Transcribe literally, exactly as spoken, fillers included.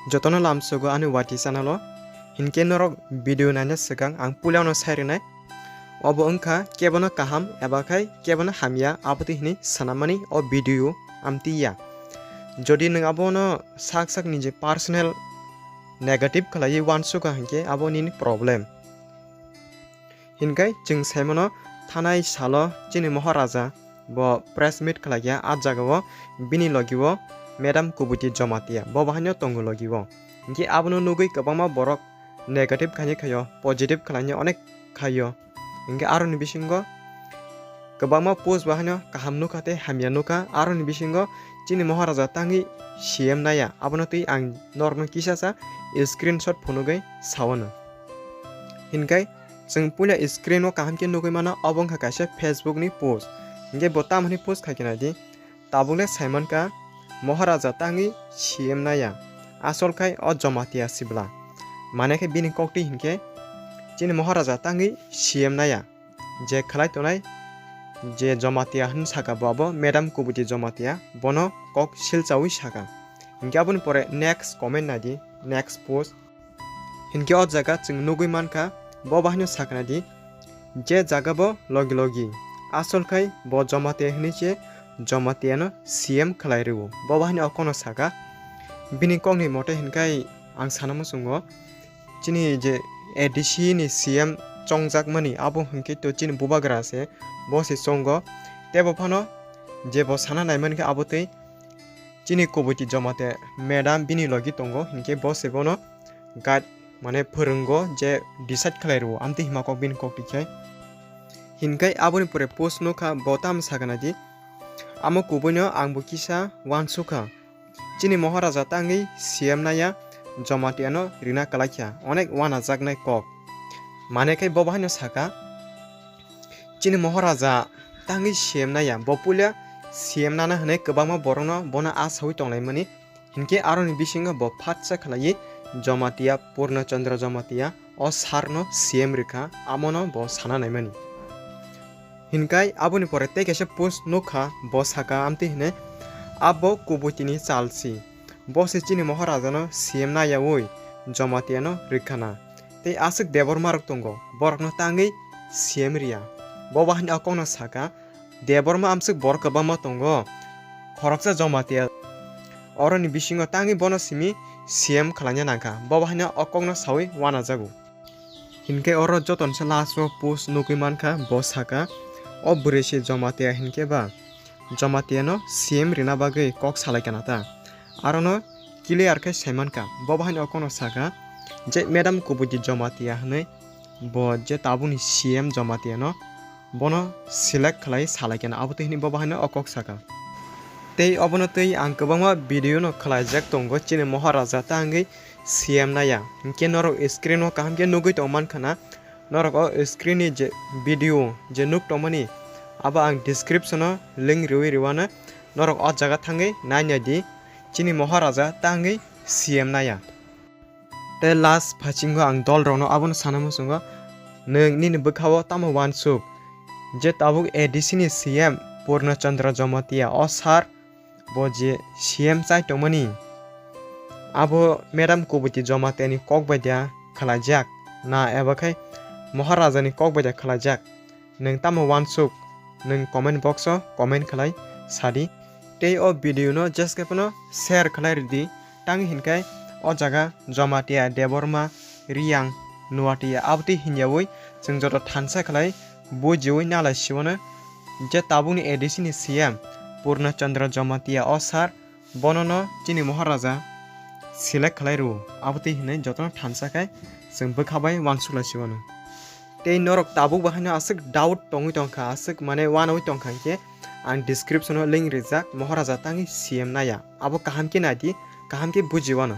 Jotono lamsogo ani wati channel o. Hinkhe norok video naina swkang ang puilano sai rwnai. Obo wngkha kebono kaham eba khai kebono hamya, abotwi hinwi sanammani o video amtwi ya. Jodi nwng abono sak sak niji personal negative khlaiwi uansukha hinkhe abo nini problem. Hinkhe chwng saimano thanai salo chini Moharaja bo press meet khlaikha, a jagao bini logio Madam Kubuti Jamatia bo bahaino tongo logio. Hinkhe abono nugwi kwbangma borok negative khaini khaio, positive khlaini onek khaio. Hinkhe aroni bisingo kwbangma post bahaino kaham nukha tei hamya nukha, aroni bisingo chini Moharaja tangwi C M naya, abono twi ang norokno kisa sa screenshot phunugwi saono. Hinkhe chwng puila screen o kaham khe nugwi mano, obo wngkha kaisa Facebook ni post. Hinkhe bo tamo hwnwi post khai khe naidi, tabukle saimankha Moharaja tangwi C M naya, asol khai o Jamatia sibla. Mane khe bini koktwi hinkhe chini Moharaja tangwi C M naya. Je khlai tongnai, je Jamatia hwn saka bo abo Madam Kubuti Jamatia, bono kok silchaui saka. Hinkhe aboni pore next comment naidi, next post. Hinkhe o jaga chwng nugwi mankha, bo bahaino saknadi, je jaga bo logi logi. Asol khai bo Jamatia hinwi se Jamatiano C M khlai rwo. Bo bahaino o kono saka, bini kokni mote hinkhai ang sana muchungo. Chini je A D C ni C M chongjakmani abo hinkhe to chini bubagra se, bo se chongo. Tebo phano je bo sana naimani khe abo twi chini Kubuti Jamatia madam bini logi tongo, hinkhe bo se bono guide mane phwrwngo je decide khlai rwo amtwi hima kok bini kok twi khai. Hinkhe aboni pore post nukha bo tamo sakha naidi, amo kubuino angbo kisa uansukha. Chini Moharaja tangwi C M naya Jamatiano rina kwlaikha, onek uanajaknai kok. Mane khai bo bahaino saka, chini Moharaja tangwi C M naya, bo puila C M nana hwnwi kwbangma borokno bono asaui tonglaimani. Hinkhe aroni bisingo bo phatsa khlaiwi Jamatia, Purna Chandra Jamatia, o sir no C M rwkha, amono bo sana naimani. Hinkhai aboni pore tei kaisa post nukha, bo saka amtwi hwnwi, "Abo Kubutini chalsi. Bo se chini Maharajano C M nayaui Jamatiano rwkhana. Tei aswk Debbarma rok tongo, borokno tangwi C M riya." Bo bahaino o kokno saka, Debbarma amswk borok kwbangma tongo, khoroksa Jamatia. Oroni bisingo tangwi bono simi C M khlaina nangkha, bo bahaino o kokno saui uanajago. Hinkhe oro jotono se last o post nukwi mankha, bo saka, "O bwrwi se Jamatia hinkhe ba, Jamatiano C M rina bagwi kok salaikha na ta?" Arono clear khe saimankha, bo bahaino o kokno saka je Madam Kubuti Jamatia hwnwi, bo je tabukni C M Jamatiano bono select khlai salaikha na, abo twi hwnwi bo bahaino o kok saka. Tei obono twi ang kwbangma video no khlaijak tongo chini Maharaja ta wngwi C M naya. Hinkhe norok screen o kaham khe nugwi tong mankha na, norok o screen ni je video je nuk tongmani, abo ang description o link riwi riwano, norok o jaga thangwi nainai di, chini Maharaja ta wngwi C M naya. Tei last phaichingo ang dol rokno abono sana muchungo, nwng nini bwkhao tamo uansuk je tabuk A D C ni C M Purna Chandra Jamatia o sir bo je C M chai tongmani, abo Madam Kubuti Jamatia ni kok bai da khlaijak na eba khai Maharaja ni kok bai da khlaijak? Nwng tamo uansuk, nwng comment box o comment khlai sadi. Tei o video no jeskhe phano share khlai rwdi, tang hinkhe o jaga Jamatia, Debbarma, Riyang, Nuatia abotwi hinyaui chwng joto thansa khlai bujiui nalai siwano je tabukni A D C ni C M Purna Chandra Jamatia o sir bonono chini Maharaja select khlai rwo, abotwi hinwi jotono thansa khai chwng bwkha bai uansuk lai siwano. Tei norok tabuk bahaino aswk doubt tongwi tongkha, aswk mane uanaui tongkha hinkhe ang description o link rijak, Maharaja tangwi C M naya, abo kaham khe naidi, kaham khe bujiwano.